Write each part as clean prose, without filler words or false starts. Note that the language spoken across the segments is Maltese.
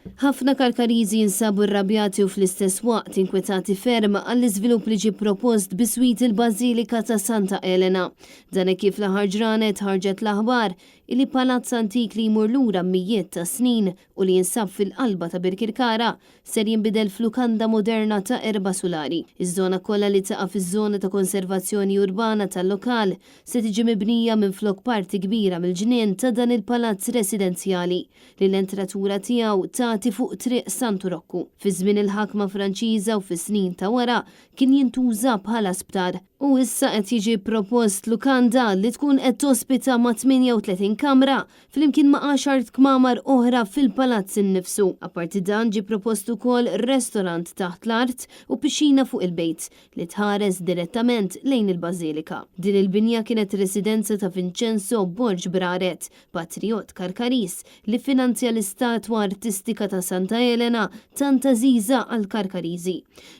Ħafna Karkariżi jinsabu rrabjati u fl-istess waqt inkwetati ferm għall-iżvilupp li ġie propost biswit il-Bażilika ta' Santa Elena. Dan hekk kif l-aħħar ġranet ħarġet l-aħbar illi palazz antik li jmur lura mijiet ta' snin u li jinsab fil-qalba ta' Birkirkara ser jinbidel f'lukanda moderna ta' erba' sulari. Iż-żona kollha li taqa' fiż-żona ta' konservazzjoni urbana tal-lokal se tiġi mibnija minflok parti kbira mill-ġnien ta' dan il-palazz residenzjali li l-entratura tiegħu tagħti fuq Triq Santu Rokku. Fi żmien il-ħakma Franċiża u fis-snin ta' wara kien jintuża bħala sptar. U issa qed jiġi propost lukanda li tkun qed tospita ma' 38 kamra flimkien ma' għaxart kmamar oħra fil-palazz innifsu. Apparti dan ġie propost ukoll restorant taħt l-art u pixxina fuq il-bejt li tħares direttament lejn il-bażilika. Din il-binja kienet residenza ta' Vincenzo Borg Braret, Patrijott Karkariż li ffinanzja l-istatwa artistika ta' Santa Elena tant għażiża għall-Karkariżi.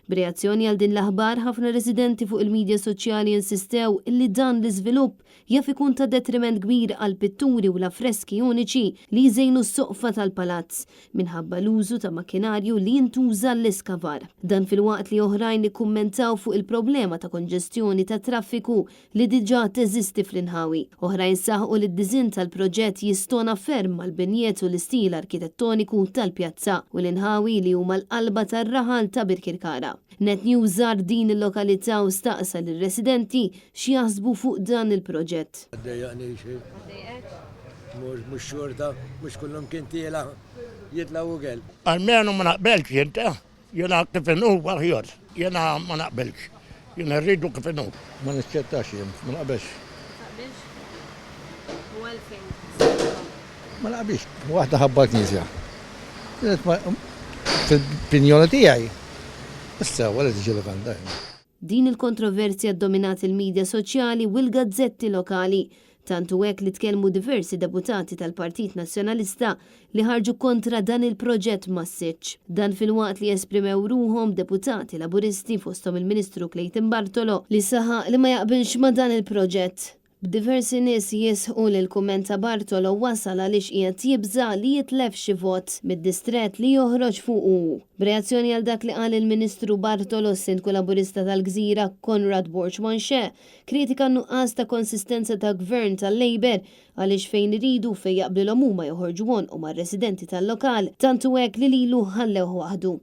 B'reazzjoni għal din l-aħbar, ħafna residenti fuq il-midja soċjali insistew li dan l-iżvilupp jaf ikun ta' detriment kbir għall-pitturi u l-affreski uniċi li jżejnu s-soqfa tal-palazz minħabba l-użu ta' makkinarju li jintuża għall-iskavar. Dan filwaqt li oħrajn ikkummentaw fuq il-problema ta' konġestjoni tat-traffiku li diġà teżisti fl-inħawi. Oħrajn saħqu li d-diżinn tal-proġett jistona ferm mal-binjiet u l-istil arkitettoniku tal-pjazza u l-inħawi li huma l-qalba tar-raħal ta' Birkirkara. Net News żar din il-lokalità u staqsa lir-residenti x'jaħsbu fuq dan il-proġett. Ma ddejjaqni xejn. Ma ddejqekx? Mhux xorta, mhux kullum kien tiela' jitla' Google. Almenu ma naqbelx jien ta. Jiena kif inhu aħjar. Jiena ma naqbilx. Jiena rridu kif inhu. Ma niċċettax jien, ma naqbilx. Ma taqbilx? U għalfejn tista'? Ma naqbilx. Waħda ħabba l-Knisja. Fil-opinjoni tiegħi, issa wara tiġi lukanda. Din il-kontroversja ddominat il-midja soċjali u l-gazzetti lokali. Tant hu hekk li tkellmu diversi deputati tal-Partit Nazzjonalista li ħarġu kontra dan il-proġett massiċċ. Dan filwaqt li esprimew ruħhom deputati Laburisti fosthom il-Ministru Clayton Bartolo li saħaq li ma jaqbilx ma' dan il-proġett. B'diversi nies jisħqu li l-kumment ta' Bartolo wasal għaliex qiegħed jibża' li jitlef xi vot mid-distrett li joħroġ fuqu hu. B'reazzjoni għal dak li qal il-Ministru Bartolo, s-Sindku Laburista tal-Gżira, Conrad Borg Manché, kritika n-nuqqas ta' konsistenza ta' Gvern tal-Labour għaliex fejn iridu u fejn jaqblilhom huma joħorġu għonqhom għar-residenti tal-lokal, tant hu hekk li lilu ħallewh waħdu.